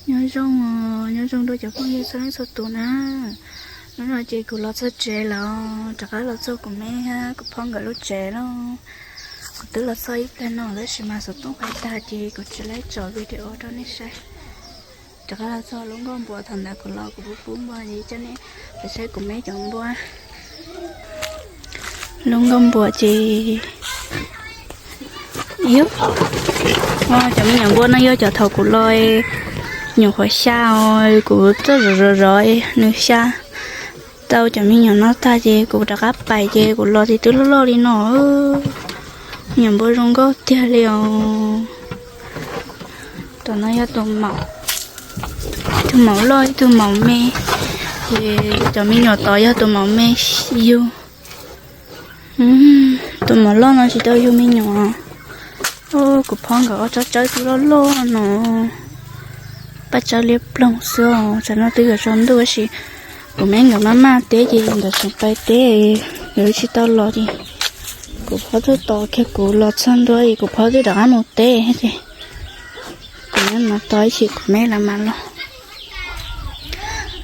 Nyob zoo, nyob zoo rau cov phooj ywg txhua leej txhua tus na. Hnub no ces kuv los txog tsev lawm, rov qab los txog kuv me thiab kuv phob nkawd lub tsev lawm. Kuv twb los txog ib pliag no tab sis mas xov tooj faib tag ces kuv tsis tau tso video rau nej saib. Rov qab los txog lub nkauj npua, thaum ntawd kuv los kuv pub pub npua es coj nej los saib kuv me cov npua. Lub nkauj npua ces, yog, cov me nyuam npua no yog cov thaum kuv los nyuam qhuav xya os, kuv tuaj zov zov zov nws xya tau cov me nyuam no tag ces kuv rov qab pais ces kuv los ces twb loj loj li no. Me nyuam npua zoo nkauj tiag li os. Tom no yog tus maum, tus maum loj, tus maum me, ces cov me nyuam tod yog tus maum me yug. Tus maum loj no tsis tau yug me nyuam. Kuv phob nkawd ob tsob tsawb twb loj loj no, paj tsawb liab ploog xwb os. Tsam no twb yuav tsaus ntuj tab sis kuv me nkawd maj maj teb ces nkawd tseem pais teb, nkawd tsis tau los ces kuv phob tuaj tos kiag kuv los txog ntua es kuv phob twb rov qab mus teb ces kuv nyob no tos ib chim kuv me los mam los.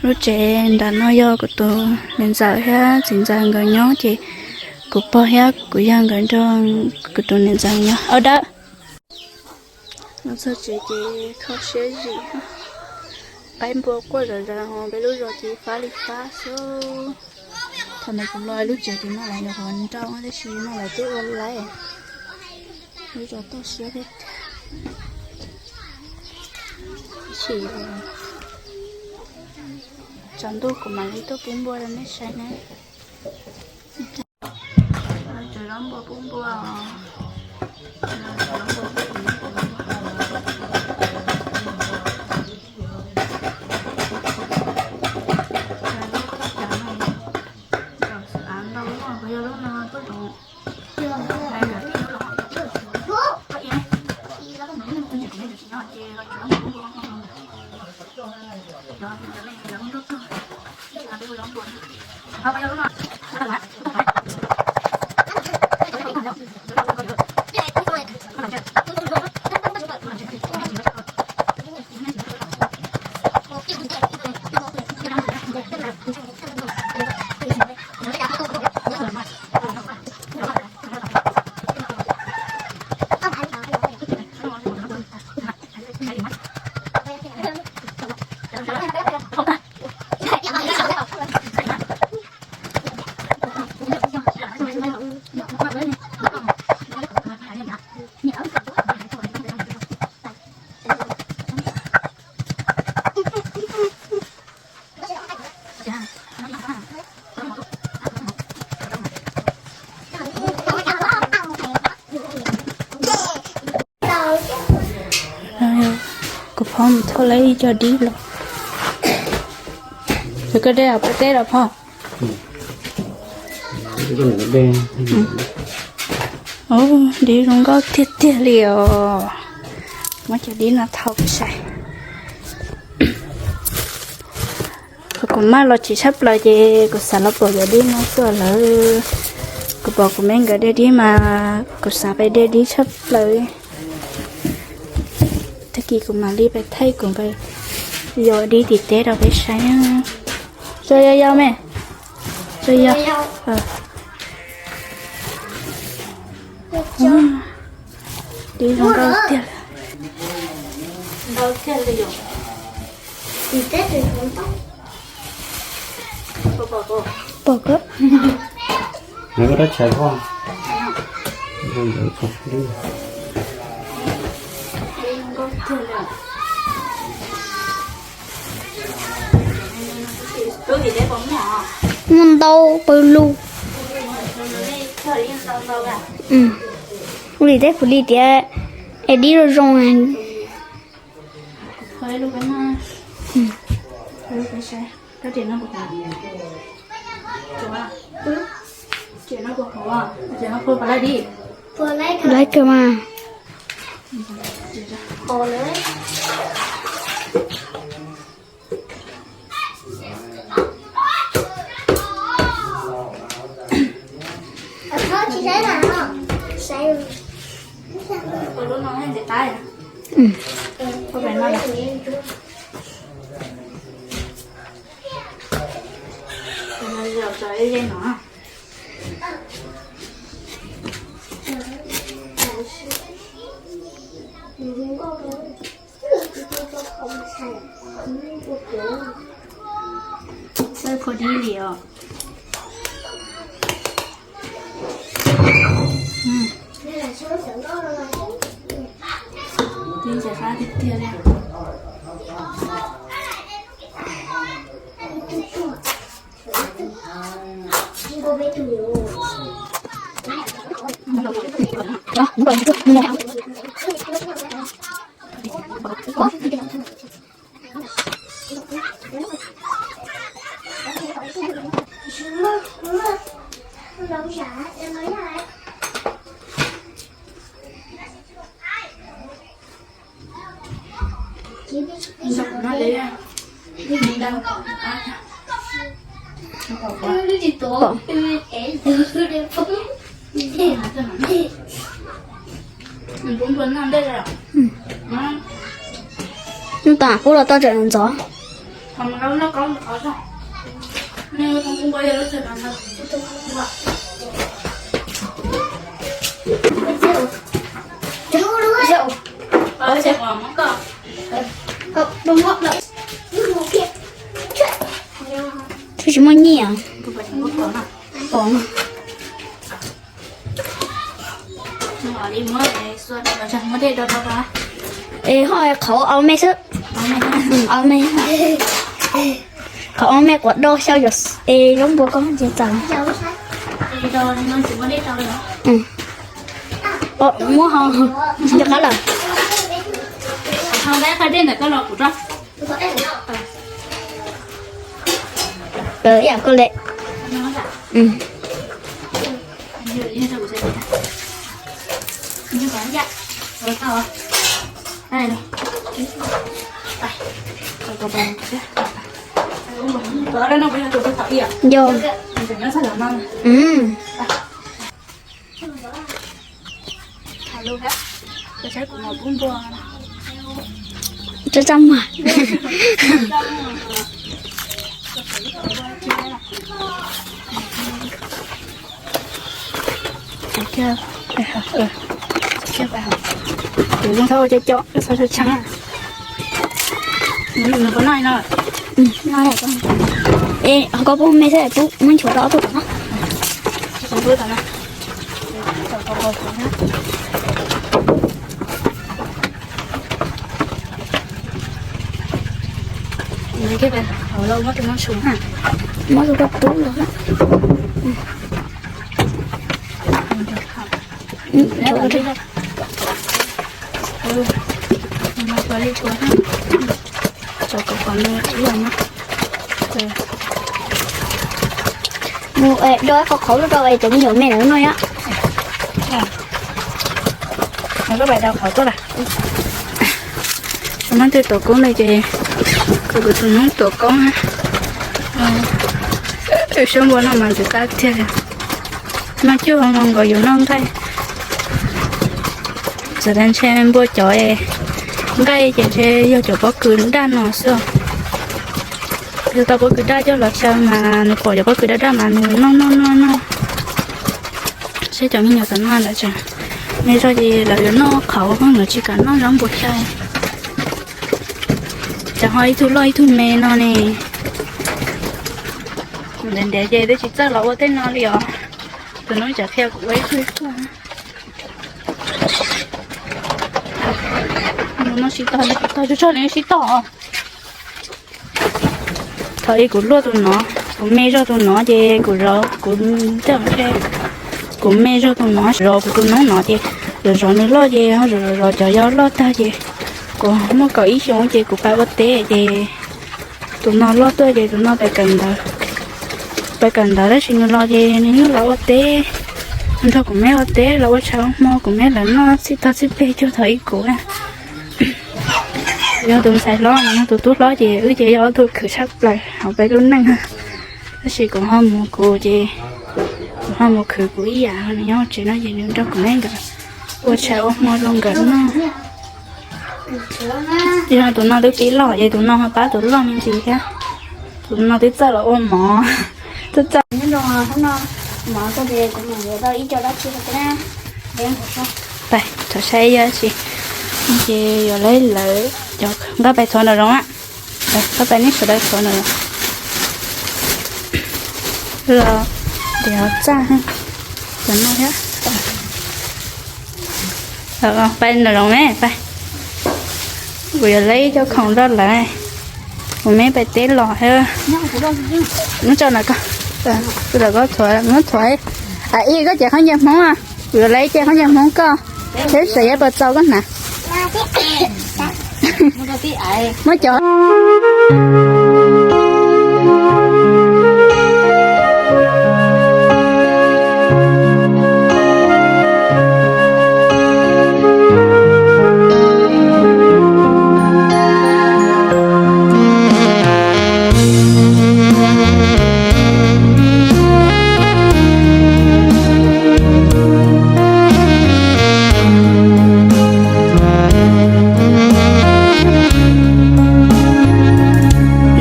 Lub tsev nram no yog kuv tus niam ntxawm thiab txiv ntxawm nkawd nyob ces kuv pog thiab kuv yawg nkawd nrog kuv tus niam ntxawm nyob. Au dawb. Los txog tsev ces kho siab zim, qaib npua quaj zom zaws, peb lub zos ces fab li fab xwb. Thaum ntawd kuv los lub tsev ces no lawv nyuam qhuav nrau tab sis no lawv twb ua laib, lub zos toj siab thiab. Tab sis tsaus ntuj kuv mam li tuaj pub npua rau nej saib na. Tsev zaub npua pub npua. Kuv phob mus thauj lawv ib co dib los. Koj dej os, peb teb los phauj. Dib zoo nkauj tiag tiag li os. Muab cov dib no thauj peb saib. Kuv maj los tsis tshaj plaws ces kuv xav los pom cov dib no tuaj lawm. Kuv pom kuv me nkawd de dib mas kuv xav pais de dib tshaj plaws. Tag kis kuv mam li pais thaij kuv pais yos dib tim teb rau peb saib. Tso yau yau me, tso yau. Dib zoo nkauj tiag. Pom koj. Muaj ntau pawg lug. Ua li teb puv li tias es dib zoo zoo. Laiv kawg mas. Ze no. Xwb pha dib li os. Twb ntxim qab tiag tiag li. Nub tas kub los tau tseem ntxov. Twb tsis muaj nyiaj. Es ho qhov au me xwb. Au me. Qhov au me quav do xyaw es zaub npua koj ntsia txaus. Muab ho nco qab lawm. Ib yam koj li. Yo. Tsa tsa mas. Kuv zoo txhob ua cov cov txhob tshab tshab. Es koj pub me xwb, pub muab nchuav rau ob tug tom no. Muab rau koj pub los. Mus do qhov qhauv rau es cov me nyuam me ntawd noj thiab. Koj pais do qhauv tuaj lawm. Muab tej tuam koob no ces kuv tus noob tuam koob. Saib npua no mas ntxim qab tiag li. Noj cuag nkaus yus noj nqaij. Txawm tias ntshe npua cov nqaij ces ntshe yog cov pob kws daj no xwb. Yus tau pob kws daj coj los xyaw mas nws pom cov pob kws daj daj mas nws noj noj noj noj. Saib cov me nyuam tom no lawv tseem me zog ces lawv yuav noj qhauv, lawv tsis kam noj zaub npua xyaw. Ces ho ib tug loj ib tug me no ne. Ntev ntev ces twb tsis txawj los ua tej no li os. Tus noob tseem qhia kuv ua ib tug ib tug. Noj sib tog, tog tsuag tsuag li sib tog. Thaum ub kuv luaj tus no, kuv me zog tus no ces kuv zov, kuv tej, kuv me zog tus no zov kuv tus noob no ces zov zov nws loj ces zov zov zov cov yau loj tag ces kuv muaj kaum ib xyoos ces kuv pais ua teb ces tus no loj tuaj ces tus no pais kawm ntawv, pais kawm ntawv tab sis nws los ces nws yeej los ua teb, nrog kuv me ua teb los ua tshav ua hmo, kuv me lawv noj txhij tog txhij peg cuag thaum ub kuv. Yog tus ntxhais hlob, yog tus tub hlob ces wb ces yog ob tug khwv tshaj plaws hauv peb lub neej. Tab sis kuv ho mus kuv ces, kuv ho mus khwv kuv ib yam, nws nyob tsev no ces nws nrog kuv me nkawd ua tshav ua hmo rau nkawd noj. Yog tus no twb pib loj ces tus no ho pab tus loj me ntsis thiab. Tus no twb txawj los ua mov, Txawm txawm hnub no, hnub no mov tag ces kuv mam yuav tau ib co dab tsi rau na. Pais, thov saib yog tsis, ces yuav laib lawv cov, nqa pais thov nraum zoov na. Nqa pais neb sawv daws thov nraum zoov. Los, ces txaj, cov no thiab. Pais nraum zoov ne, pais. Kuv yuav laib ib co khoom rau lawv. Kuv me pais teb los thiab. Muab tso na koj. Kuv lam koj thuav, muab thuav. A ib, koj cev khaub ncaws Hmoob a. Kuv yuav laib ib ce khaub ncaws Hmoob koj, seb sav yab puas txaus koj hnav. Muab cov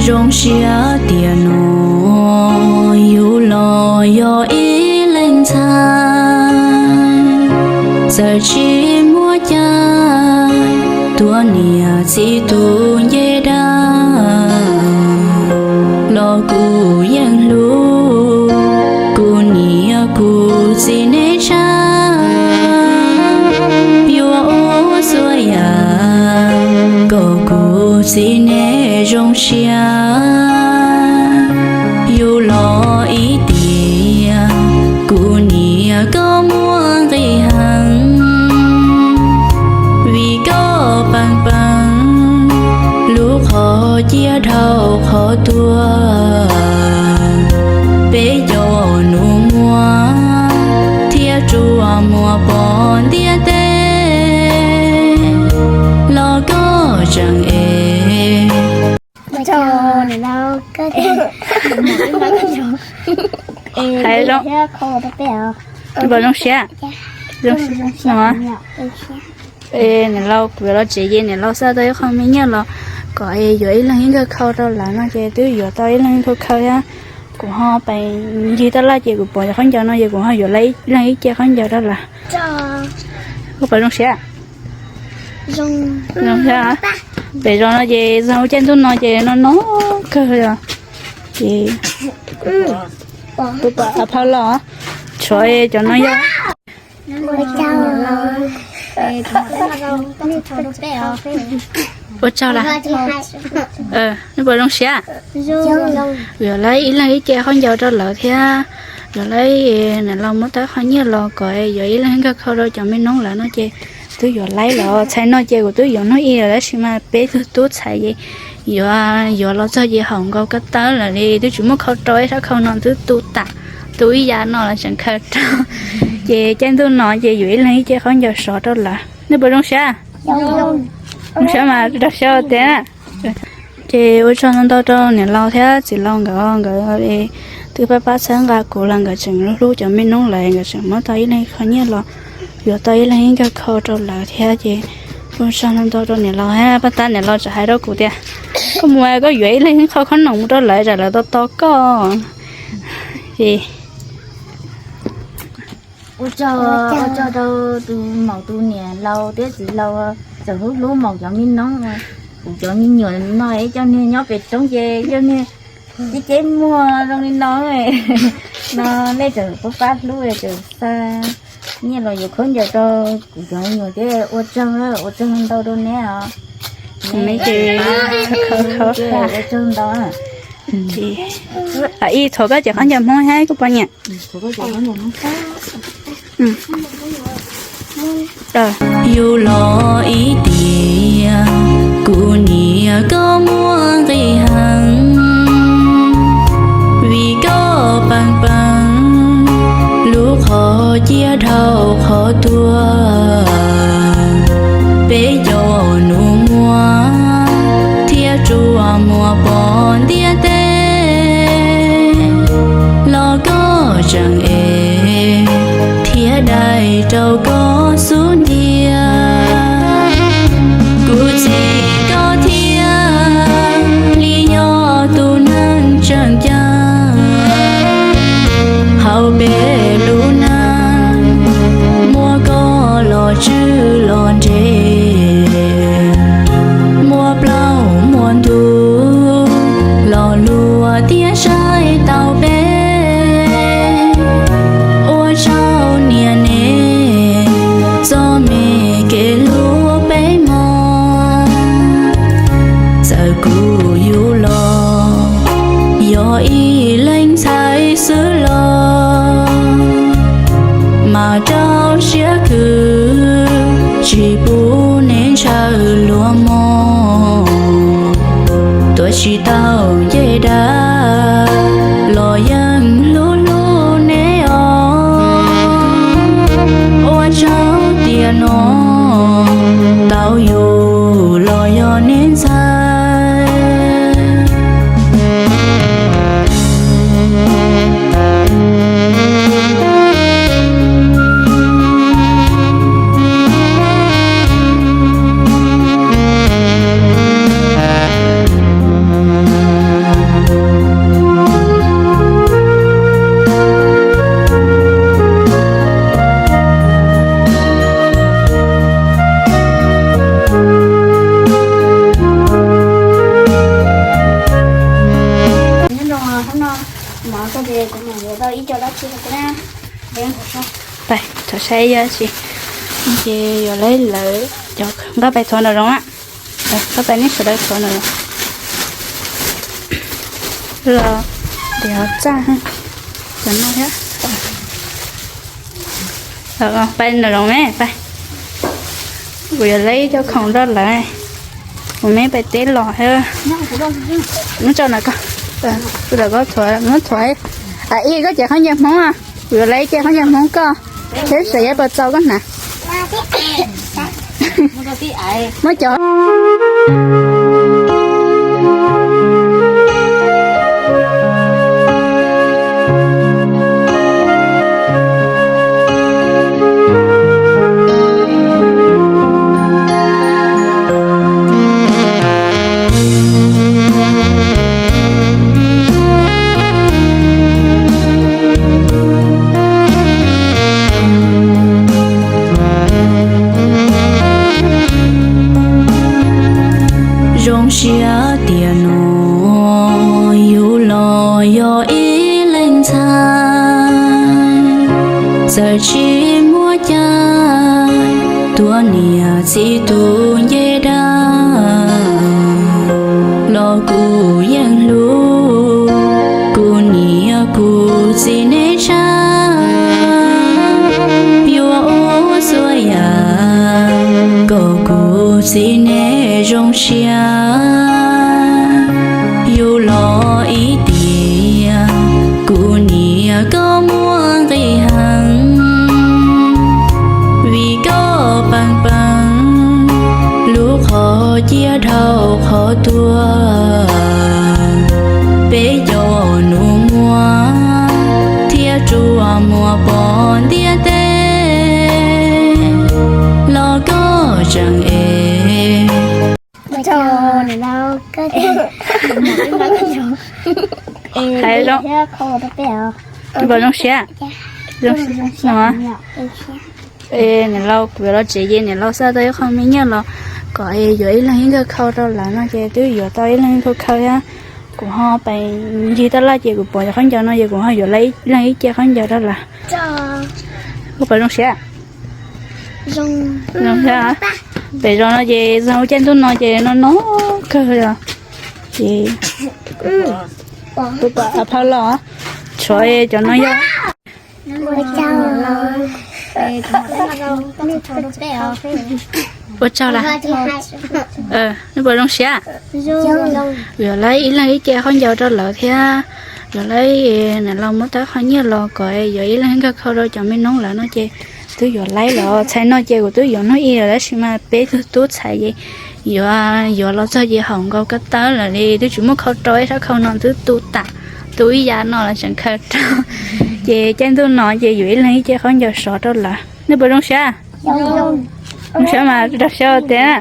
Zoo siab tias no yus los yog ib leeg ntxhais, txawm tsis muaj cai tuav niam txiv tus nce dab, los kuv yeej hlub kuv niam kuv txiv nej tshaj. Yuav ua txhua yam kom kuv txiv nej zoo siab. Yus los ib tiam kuv niam koj muaj nqis heev, vim koj peem peem lub qhov cia dhau qhov tuag. Peb cov nus muag thiab tsuas muaj poj ntiaj teb, los koj tseem ev. Hais zoo, zoo siab, zoo siab no. Niam laus, kuv yuav los tsev ces niam laus xa tau ib qho me nyiaj los kom yuav ib leeg ib nkawg khau rau lawv no ces twb yuav tau ib leeg ib nkawg khau thiab. Kuv ho pais ncig taj laj ces kuv pom cov khaub ncaws no ces kuv ho yuav ib leeg ib ce khaub ncaws rau lawv. Koj puas zoo siab? Zoo siab. Pem zos no ces zoo caij ntuj no ces no no kawg li os. Ces kuv pom phau los, tshuav cov no yog ua tsaug lawm. Nej puas zoo siab? Yuav laib ib leeg ib ce khaub ncaws rau lawv thiab. Yuav laib, niam laus muab tau qhov nyiaj los kom yuav ib leeg nkawg khau rau cov me noob lawv no ces twb yuav laib los txhais no ces kuv twb yuav hnub ib lawm tab sis mas peb tug tub txhais ces yuav, yuav los txog ces haum nkaus ko taw lawm li twb tsis muaj khau rau, ib sab khau no twb tu tas, tu ib yam no los tseem khaws rau. Ces caij ntuj no ces yuav ib leeg ib ce khaub ncaws sov rau lawv. Nej puas zoo siab? Zoo siab mas rau siab tiag. Ces ua tsaug ntau ntau rau niam laus thiab txiv laus nkawd, nkawd twb pab pab txhawb nqa kuv los nkawd tseem hlub cov me noob lawm nkawd tseem muab tau ib leeg qhov nyiaj los yuav tau ib leeg ib nkawg khau rau lawv thiab ces ua tsaug ntau ntau rau niam laus thiab pab tab niam laus tseem hais rau kuv tias koj mus koj yuav ib leeg khau khob noom mus rau lawv tsam lawv tos tos koj. Ces ua tsaug, ua tsaug rau tus maum tus niam laus thiab txiv laus tseem hlub hlub maum cov me noob. Kuv cov me nyuam no coj niag nyob pem roob ces coj niag ceb ceb muag zoo li no no, nej tseem pab pab hlub tseem xa nyiaj los yuav khaub ncaws rau kuv cov me nyuam thiab ua tsaug, ua tsaug ntau rau neb os. Ua tsaug ntau. Ib, thov koj cov khaub ncaws Hmoob thiab koj poj niam. Yus los ib tiam kuv niam koj muaj nqis heev, vim koj peem peem lub qhov cia dhau qhov tuag. Peb cov nus muag thiab tsuas muaj poj ntiaj teb, los koj tseem ev thiab dai rau koj xub ntiag. Kuv txiv koj thiaj li yog tus neeg tseem ceeb. Kuv yug los yog ib leeg ntxhais xwb los mas rau siab khwv, tsis pub neb ntshaw luag mog. Tuav tsis tau nce dag los yeej hlub hlub neb os. Ua tsaug tiam no tau yug los yog neb ntxhais. Nyob zoo, hnub no mov tag ces kuv mam yuav tau ib co dab tsi rau koj na. Pais, thov saib yog tsi. Ces yuav lawv, lawv cov nqa pais thuav nraum zoov na. Nqa pais neb sawv daws thuav nraum zoov. Los, ces ho txaj, cov no thiab. Pais nraum zoov me, pais. Kuv yuav lawv ib co khoom rau lawv. Kuv me pais teb los thiab. Muab tso na koj. Kuv lawv koj thuav, muab thuav. Ib, koj cov khaub ncaws Hmoob, kuv yuav lawv ib co khaub ncaws Hmoob koj, seb sav yab puas txaus koj hnav. Muab cov Zoo siab tiam no yus los yog ib leeg ntxhais, txawm tsis muaj cai tuav niam txiv tus nce dag los kuv yeej hlub kuv niam kuv txiv neb tshaj. Yuav ua txhua yam kom kuv txiv neb zoo siab. Yus los ib tiam kuv niam koj muaj nqis heev, vim koj peem peem lub qhov ciaj dhau qhov tuag. Peb cov nus muag thiab ruam muag pom ntiaj teb los koj tseem ev. Hais zoo, npam zoo siab. Zoo siab no. Niam laus, kuv yuav los tsev ces niam laus xa tau ib qho me nyiaj los kom yuav ib leeg ib nkawg khau rau lawv no ces twb yuav tau ib leeg ib nkawg khau thiab. Kuv ho pais ncig taj laj ces kuv pom cov khaub ncaws no ces kuv ho yuav ib leeg ib ce khaub ncaws rau lawv. Koj puas zoo siab? Zoo siab. Pem zos no ces zoo caij ntuj no ces no no kawg os. Ces kuv pom phau los, tshuav cov no yog. Ua tsaug lawm. Neb puas zoo siab? Yuav lawv ib leeg ib ce khaub ncaws rau lawv thiab. Yuav lawv, niam laus muab tau qhov nyiaj los kom yuav ib leeg nkawg khau rau cov me noob lawv no ces twb yuav lawv los txhais no ces kuv twb yuav hnub ib lawm tab sis mas peb tug tub txhais ces yuav, yuav los txog ces haum nkaus ko taw lawm li twb tsis muaj khau rau, ib sab khau no twb tu tam, tu ib yam no los tseem khaws rau. Ces caij ntuj no ces yuav ib leeg ib ce khaub ncaws sov rau lawv. Neb puas zoo siab? Zoo siab mas rau siab tiag.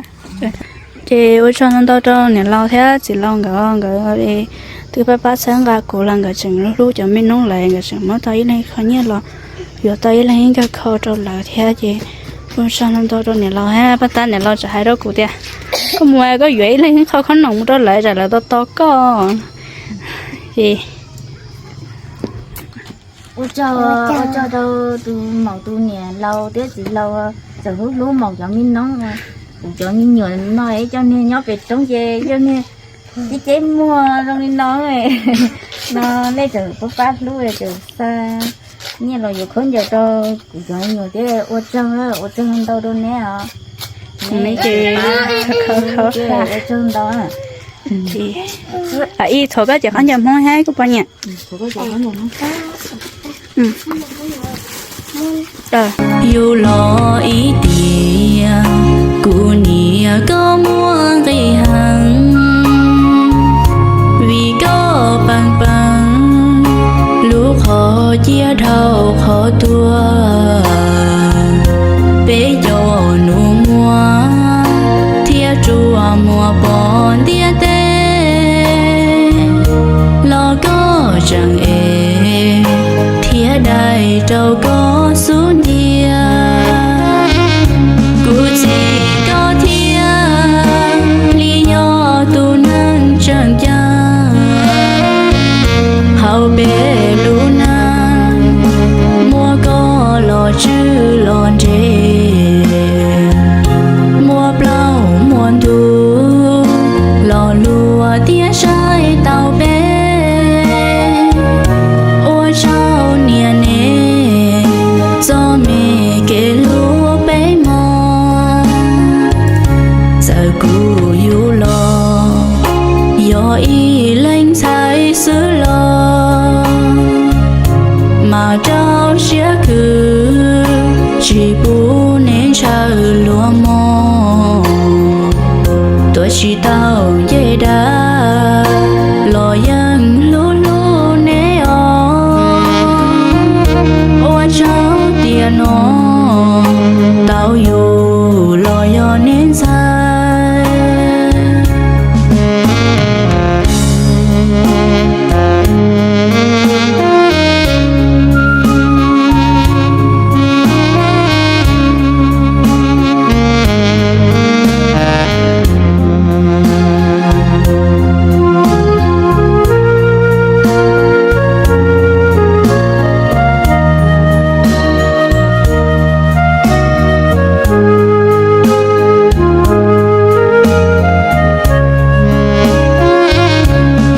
Ces ua tsaug ntau ntau rau niam laus thiab txiv laus nkawd, nkawd twb pab pab txhawb nqa kuv los nkawd tseem hlub cov me noob lawm, nkawd tseem muab tau ib leeg qhov nyiaj los yuav tau ib leeg ib nkawg khau rau lawv thiab ces ua tsaug ntau ntau rau niam laus thiab. Pab tab niam laus tseem hais rau kuv tias, koj mus koj yuav ib leeg ib qho khob noom mus rau lawv tsam lawv tos tos koj. Ces ua tsaug, ua tsaug rau tus maum tus niam laus thiab txiv laus txawm hlub hlub maum cov me noob. Kuv cov me nyuam no coj niag nyob pem roob ces coj niag Tib ceb muag zoo li no, no nej tseem pab pab hlub, tseem xa nyiaj los yuav khaub ncaws rau kuv cov me nyuam thiab. Ua tsaug, ua tsaug ntau rau neb os. Neb ces ua tsaug ntau. Ib txhua koj cov khaub ncaws Hmoob thiab kuv poj niam. Yus los ib tiam, kuv niam koj muaj nqis heev, vim koj peem peem lub qhov ciaj dhau qhov tuag. Peb cov nus muag thiab tsuas muaj poj ntiaj teb, los koj tseem ev thiab dai rau koj xub ntiag. Kuv txiv koj thiaj li yog tus neeg tseem ceeb hauv peb lub neej, muaj koj los tswj los nres, muaj plaub muaj ntug los luag thiaj saib tau peb. Ua tsaug niam nej txoj me kev hlub peb hmoob. Txawm kuv yug los yog ib leeg ntxhais xwb los mas rau siab khwv tsis pub neb ntshaw luag mog. Tuav tsis tau ncej dab los yeej hlub hlub neb os. Ua tsaug tiam no tau yug los yog neb ntxhais.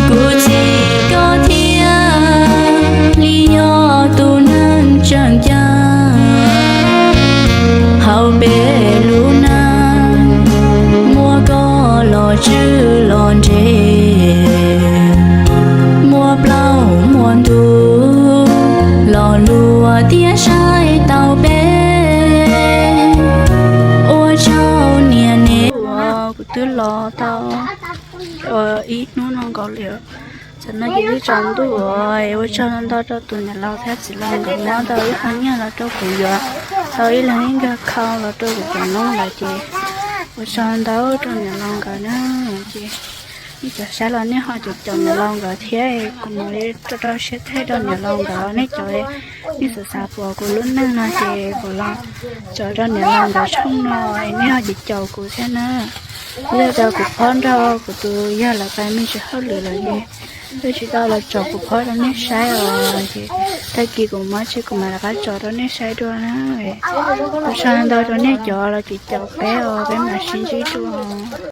Kuv txiv koj thiaj li yog tus neeg tseem ceeb hauv peb lub neej, muaj koj los tswj los nres, muaj plaub muaj ntug los luag thiaj saib tau peb. Ua tsaug niam nej. Kuv twb los tau ib hnub no nkaus li, tam no ces twb tsaus ntuj. Ua tsaug ntau rau tus niam laus thiab txiv laus nkawd muab tau ib qho nyiaj los rau kuv yuav tau ib leeg ib nkawg khau los rau kuv cov noob lawm ces ua tsaug ntau rau niam laus nkawd na. Ces nej cov saib los nej ho caum caum niam laus nkawd thiab, kuv mam li rau rau siab thej rau niam laus nkawd. Nej cov nej xav xav pom kuv lub neej no ces kuv los tso rau niam laus nkawd tshooj no, nej ho caum caum kuv thiab na. Yog rau kuv phob nrog kuv tus yawg lawv pais me ntsis hauj lwm lawm ces twb tsis tau los tso kuv phob rau nej saib os. Ces tag kis kuv muab tseg kuv mam rov qab tso rau nej saib dua na. Ua tsaug ntau rau nej cov los caum caum peb os, peb mam sib ntsib dua.